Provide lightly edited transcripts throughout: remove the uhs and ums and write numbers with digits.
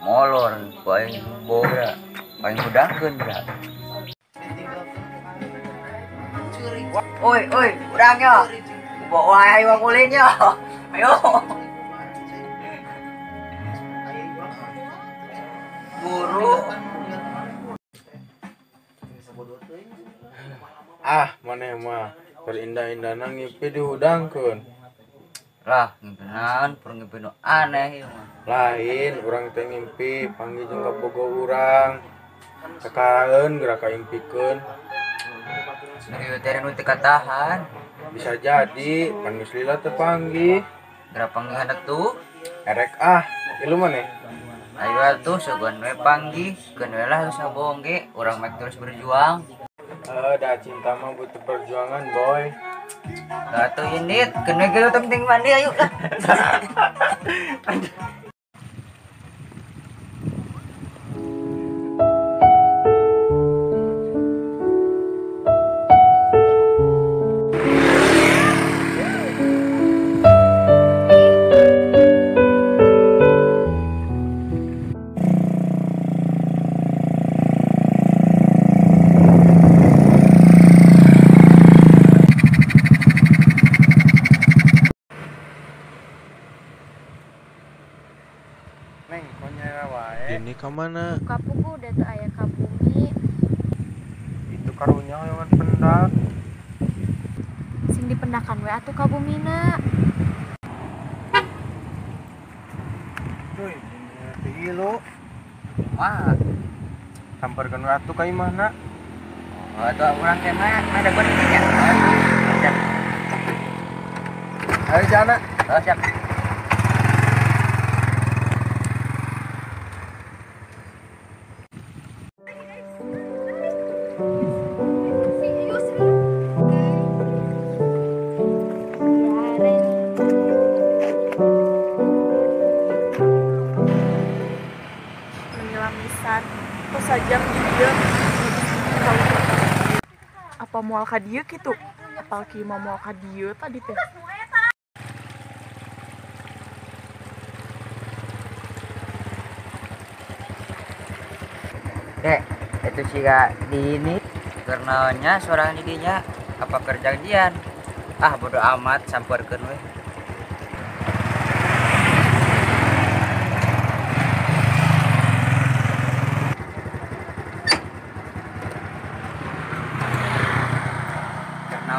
Molor ku aing boga, aing hudangkeun da. Oi, oi, urang nya. Bawa ayo ulin nya. Ayo. Buru. Ah, maneh mah terindah-indahna ngimpi dihudangkeun. Lah, ngimpi naon, pur ngimpi nu aneh ieu mah. Lain, urang teh ngimpi panggih jeung kabogoh urang. Sakaraeun geura kaimpikeun. Ieu teh nu teu katahan. Bisa jadi, pan geus lila teu panggih. Geura panggihan atuh. Erek ah, ilu maneh. Ayo atuh sugan we panggih, keun we lah geus ngabohong ge, urang mah terus berjuang. Dah cinta mah butuh perjuangan, boy. Atuh indit, keun we geus penting mandi ayo lah. Neng, kok nyera wae? Ini ka mana? Kapuku udah teu aya ka bumi. Itu karunya hoyongan pendak. Sing dipendakan we atuh ka bumina. Cuy, tilu. Wah, samperkeun we atuh ka imahna. Oh, atuh urang teh mah ada gua dinya. Siap. Ayo jana. Oh, siap. Sajam di dieu apa moal ka dieu kitu apal kieu mah moal ka dieu tadi teh. Dek, itu siga di ini karena seorang didinya apa kerjaan ah bodo amat samperkeun we.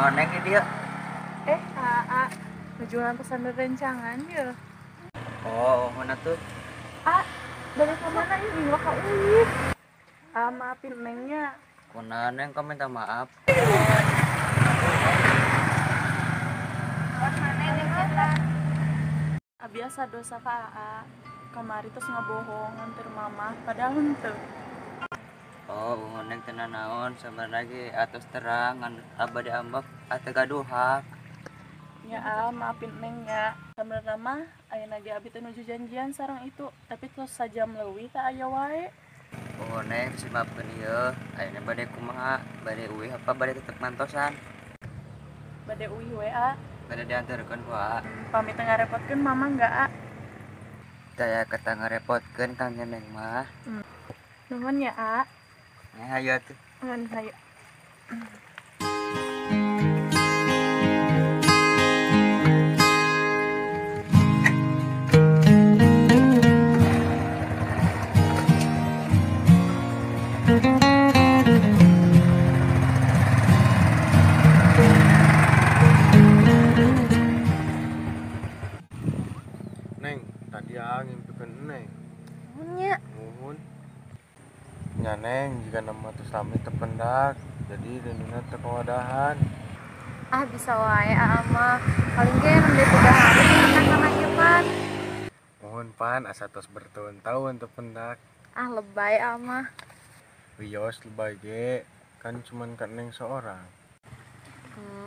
Neng dia. Aa, nujuan pesan rencangan ya. Oh, mana tuh? A, dari kemana ini gua ka uih. Ah, maafin nengnya. Kuna neng kau minta maaf. Ah, biasa dosa ka Aa. Kamari terus ngebohong nganter mama padahal henteu. Oh, neng tenan naon sabar lagi atas terang abadi ambek atau gaduh hak. Ya, ah, maafin neng ya. Sebenarnya mah ayeuna ge abi teh nuju janjian sareng itu, tapi terus sajam leuwih teh aya wae. Oh, neng geus maafkeun ieu. Ayeuna bade kumaha? Bade uih apa bade tetep mantosan? Bade uih we, a. Bade diantarkeun ku a. Pamit teh ngarepotkeun mama enggak, a? Daya kata ngarepotkeun kang neng mah. Nuhun ya, a. Ya, ayo tuh. Nuhun, ayo. Neng, tadi ah ngimpikeun neng. Nuhun nya. Nuhun. Nya neng, jika nama terus rame terpendak, jadi denduna terkewadahan. Ah, bisa wae aa mah. Paling ge nembe 3 hari pendakan aja pan. Mohon pan, asa tos bertahun-tahun terpendak. Ah, lebay aa mah. Wios lebay ge, kan cuman ka neng seorang.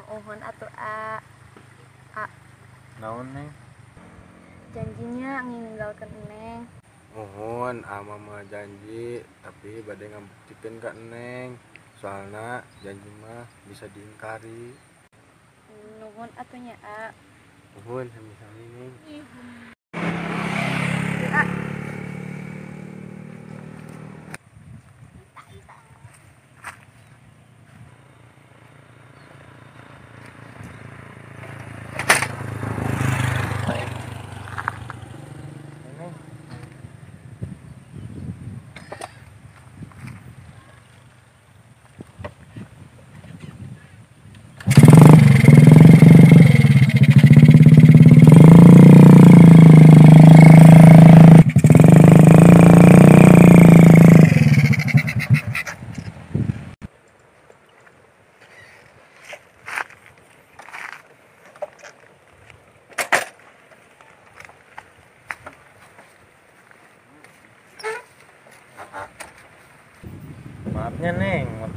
Uhun atuh a. A. Naon neng? Janjinya ninggalkeun neng. Mohon, ama mah janji, tapi bade ngabuktikeun ka neng. Soalna janji mah bisa diingkari. Nuhun atuh nya, a. Nuhun, sami-sami neng. A.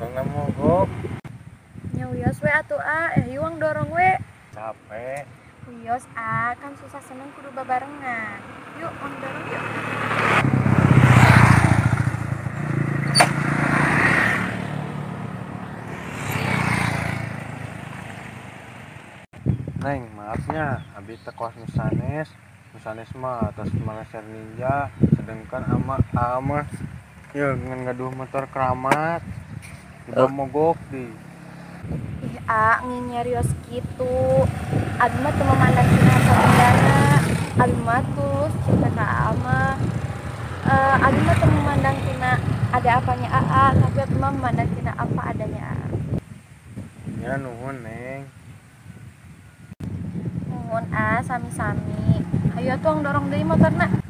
Tukangna mogok. Nya wios we atuh ah, hiwang dorong we. Capek. Wios ah, kan susah seneng kudu babarengan. Yuk, ang dorong yuk. Neng, maafnya, abi teh kos nu sanes. Nu sanes mah atas maleser ninja, sedangkan ama ama ya ngan gaduh motor keramat. Dibawa mogok di. Ih, ah, nyarios kitu. Abi mah teu memandang tina sabendana. Abi mah tulus cinta ka ama. Abi mah teu memandang tina ada apanya aa, tapi abi mah memandang tina apa adanya aa. Ya nuhun, Neng. Nuhun ah, sami-sami. Hayu atuh ang dorong deui motorna.